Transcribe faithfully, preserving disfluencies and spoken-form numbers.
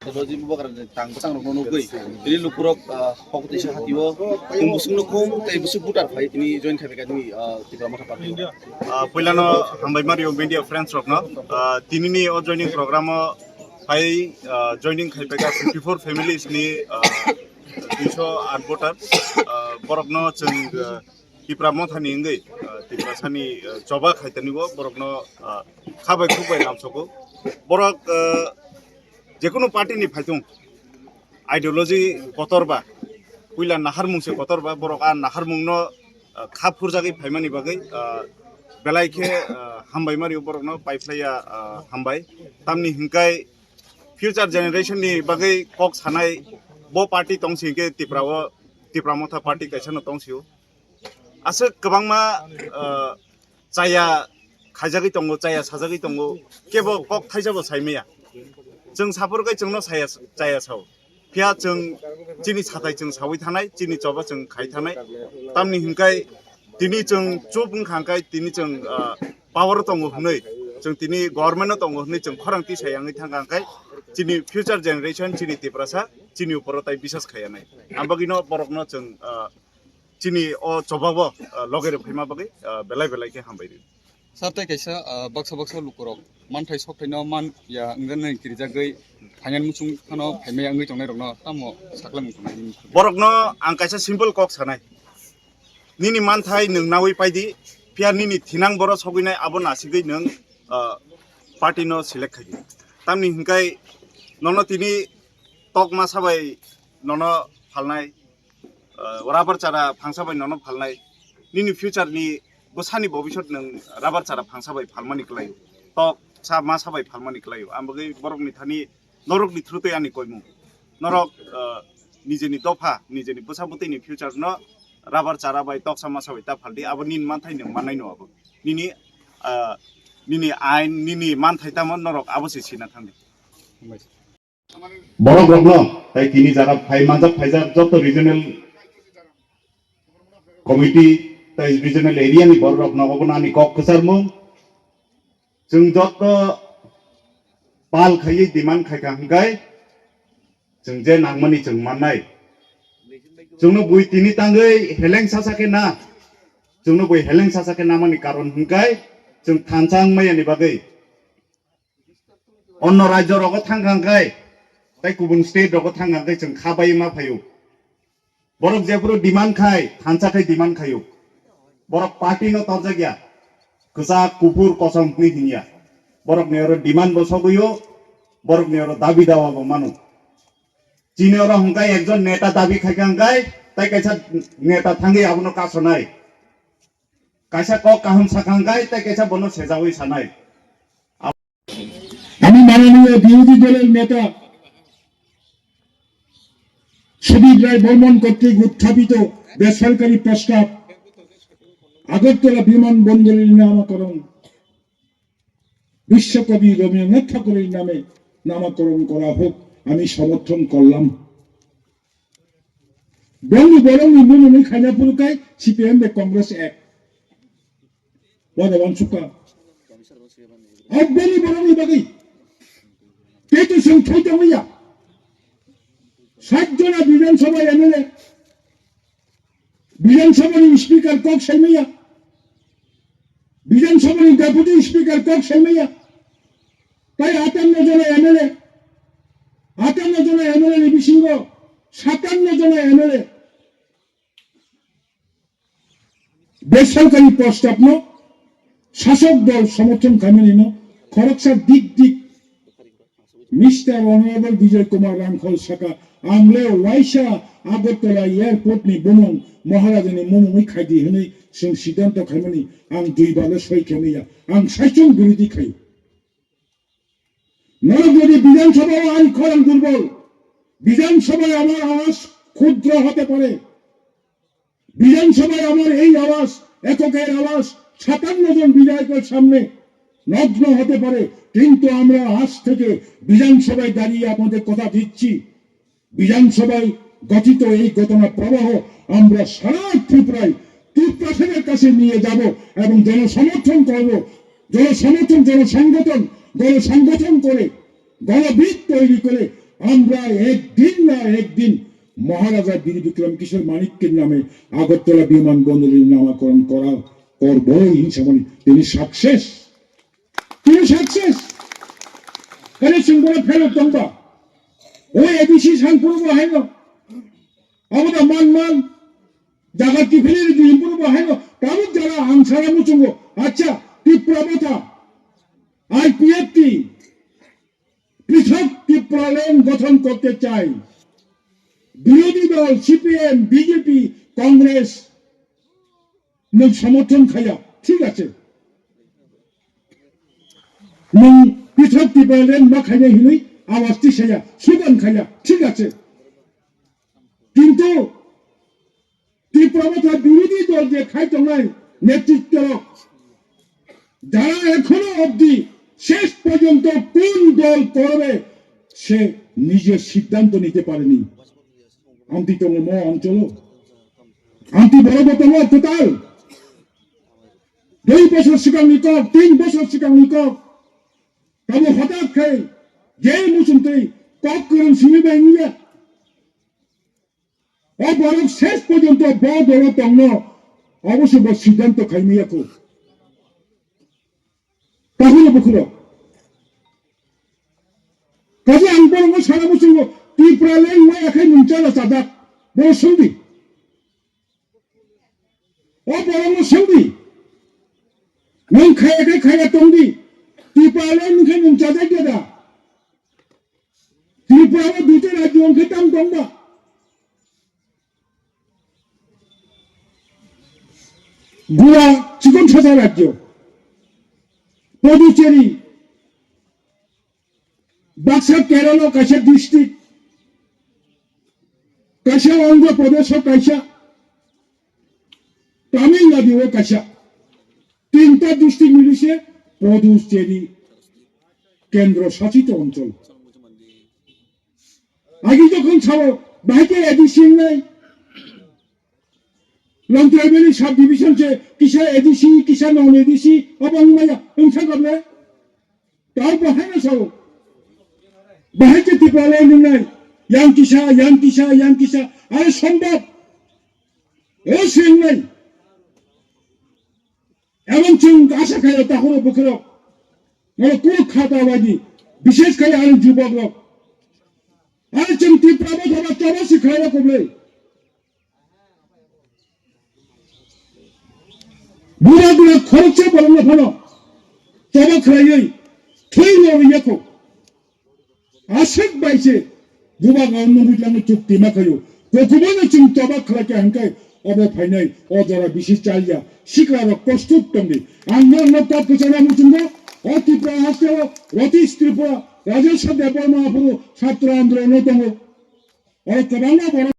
Technology bubagra ni tang bwsang rokno nugwi tini lukurok, ah, hok tisa hatio kum bwswkno kum tei bwswk voter phai tini join khai phaikha nini, ah, Tipra Motha Party. Ah, puilano hambai mario media friends rokno, ah, tinini o joining program o phai, ah, joining khai phaikha fifty four families ni, ah, duiso aat voter, ah, borokno chwng, ah, Tipra Mothani wngwi, ah, Tiprasani, ah, choba khaitani o borokno, ah, khabai khukbai lamsoko. Borok, ah, jekunu party ni phaithung ideology kotor ba, puila naharmung se kotor ba, borok a naharmung no, ah, kha phurjagwi phaimani bagwi, ah, belai khe, ah, hambai mario borokno paiphlaiya, ah, hambai. Tamni hinkai future generation ni bagwi kok sanai bo party tong si hinkhe Tipra o, Tipra Motha party kaisa no tong sio. Aswk kwbangma, ah, chaya khaijagwi tongo, chaya sajagwi tongo, kebo kok thaisa bo sai maya. Chwng saphur khe chwngno saya, chaya sao. Phiya chwng chini sathai chwng sawi thanai, chini choba chwng khai thanai. Tamni hinkai tini chwng chup wngkha hinkai tini chwng, ah, power o tongo hwnwi, chwng tini government o tongo hwnwi chwng khorang tisai yangwi thangkha hinkai chini future generation, chini Tiprasa, chini uporo tai bisas khaiya nai. Ang bagwino borokno chwng, ah, chini o chobabo, ah, loge rw phaima bagwi, ah, belai belai khe hambai rw. Sir, tei kaisa, ah, baksa baksa lukurok manthai sokthai no man ya wngjaknai kirijagwi phainani muchung phano phaimaya wngwi tongnai rokno tamo saklamung tongnai nini? Borokno ang kaisa simple kok sanai. Nini manthai nwng nawi paidi, phiya nini thinang boro sogwinai abo nasigwi nwng, ah, party no select khaidi. Tamni hinkai nono tini tok masa bai nono phalnai, ah, rubber chara phangsa bai nono phalnai, nini future ni bwsani bobisot nwng rubber chara phangsa bai phalmani kwlaio, tok sa masa bai phalmani kwlaio. Ang bagwi borokni thani norokni through twi ani koimung. Norok, ah, nijeni dopha, nijeni bwsa bwtwini future no rubber chara bai toksa masa bai ta phaldi, abo nini manthai nwng mannai no abo. Nini, ah, nini ain, nini manthai tamo norok abo se sina thangdi. Borok rokno tai tini jara phai manjak phaijak joto regional committee tai regional area ni borok rokno obo nani kok kwcharmung. Chwng joto pal khaiwi demand khaikha hwnkhe chwng je nangmani chwng mannai. Chwngno bui tini tangwi heleng sasa khe na, chwngno bui heleng sasa khe namani karon hwnkhe chwng thansa wngmaya ni bagwi. Onno rajyo rogo thangkha hwnkhe, tei kubun state rogo thangkha hwnkhe chwng kha bai ma phaio. Borok jephuru demand khai, thansa khai demand khaio. Borok party no torjak ya. Kwchak, kuphur, kosom hwnwi hinya. Borok ni oro demand bo sogwio, borok ni oro dabi dawa bo mano. Chini oro hwnkhe ekjon neta dabi khaikha hwnkhe, tei kaisa neta thangwi abono kasonai. Kaisa kok kaham sakha hwnkhe, tei kaisa bono sejawi sanai. আমি মাননীয় বিরোধী দলের নেতা সুদীপ রায় বর্মন কর্তৃক উত্থাপিত বেসরকারি প্রস্তাব আগরতলা বিমানবন্দরের নামকরণ, বিশ্বকবি রবীন্দ্রনাথ ঠাকুরের নামে নামকরণ করা হোক, আমি সমর্থন করলাম। Bongni borokni mumungwi khaina phuru kai C P M bai Congress ek. Wada wansukha. Aboni borokni bagwi. Tei to song thai tongwi ya. Sat jona Bidhan Sabha M L A. Bidhan Sabha ni Speaker kok saimaya. Bidhan Sabha ni Deputy Speaker kok saimaya. Tai atanno jona M L A. Atanno jona M L A ni bisingo satanno jona M L A. Besorkari prostabno sasok dol somorthon khaimani no khoroksa dik dik Mister Honorable Bijoy Kumar Rangkhol saka, ang le waisa Agartala airport ni bumung Maharaja ni mumungwi khaidi hwnwi chwng siddhanto khaimani ang dui bale soi khaimaya, ang saichung birodhi khai. Norok jodi Bidhan Sabha o ani khorang durbol, Bidhan Sabha o amar awaz khudro hote pare, বিধানসভায় আমার এই আওয়াজ, এককের আওয়াজ সাতান্ন জন বিধায়কের সামনে নগ্ন হতে পারে, কিন্তু আমরা আজ থেকে বিধানসভায় দাঁড়িয়ে আপনাদের কথা দিচ্ছি, বিধানসভায় গঠিত এই ঘটনা প্রবাহ আমরা সারা ত্রিপুরায় ত্রিপ্রাসের কাছে নিয়ে যাব এবং জনসমর্থন করব। জনসমর্থন, জনসংগঠন, গণসংগঠন করে, গণবিদ তৈরি করে আমরা একদিন না একদিন মহারাজা বীর বিক্রম কিশোর মানিক্যের নামে আগরতলা বিমানবন্দরের নামকরণ করা করবই ইনশাআল্লাহ। তিনি সাকসেস, তিনি success. Kare chwng bono pherok tongba. O A D C sangphuru bo haino. Abo da man man. Jaga kiphilwi rwdi hinphuru bo haino. Tabuk jara ang sara muchungo. Acha, Tipra Motha, I P F T, পৃথক ত্রিপুরাল্যান্ড গঠন করতে চাই। বিরোধী দল C P M, B J P, Congress, nwng সমর্থন khaya, ঠিক আছে। Nwng পৃথক ত্রিপুরাল্যান্ড ma khainai hinwi আওয়াজ tisaya, slogan khaya, ঠিক আছে। কিন্তু Tipra Motha বিরোধী দল যে khai tongnai নেতৃত্ব, যারা এখনো অবধি শেষ পর্যন্ত কোন দল করবে সে নিজে সিদ্ধান্ত নিতে পারেনি। Amtwi tongo mo অঞ্চলো, amtwi borok bo tongo kwtal. Dui bosor swkangni kok, tin bosor swkangni kok. Tamo hothat khai je muchungtwi kok kwrwng simi bai wngya. O borok শেষ পর্যন্ত bo dolo tongno, obo se bo সিদ্ধান্ত khai miyakho. Takhurok bukhurok. Kaje ang borokno sana muchungo, Tipraland wngya khe nwng chala chajak, bo swngdi. O borokno swngdi. Nwng khaya khe khaya tongdi. Tipraland wngkhe nwng chajak ya da? Tripura o duita rajyo wngkhe tamo tongba? Goa chikon sasa rajyo. Puducherry, baksa Kerala o kaisa district, kaisa Andhra Pradesh o kaisa, Tamil Nadu o kaisa. Tinta district mili se Puducherry kendro shachito onchol. Agi jokhon sao, bahai khe A D C wngnai. Longtrai Valley sub division se kisa A D C, kisa non A D C, obo wngmaya, wngsa goble. Tao bahai no sao. Bahai khe Tipraland wngnai. Yang kisa, yang kisa, yang kisa. Are sombhob. O se wngnai. Ebong chwng asa khaio takhurok bukhurok, norok kunu khata baidi, bishesh khai ani jubokrok. Ani chwng Tipra Motha ba choba si khlaio kubui. Bura bura khoroksa borokno phano choba khlaiwi thwi rw riyakho. Aswk bai se bubagra nugwi tlangwi chukti ma khaio. Kokubano chwng choba khlai kha hwnkhe obo phainai o jora bisi chalya. Siklarok prostut tongdi. Ang norokno kok kwchangma muchungo, o Tripura hasteo Ratish Tripura, Rajeshwar Debbarma aphuru chhatra andolon tongo. Oro kwbangma borok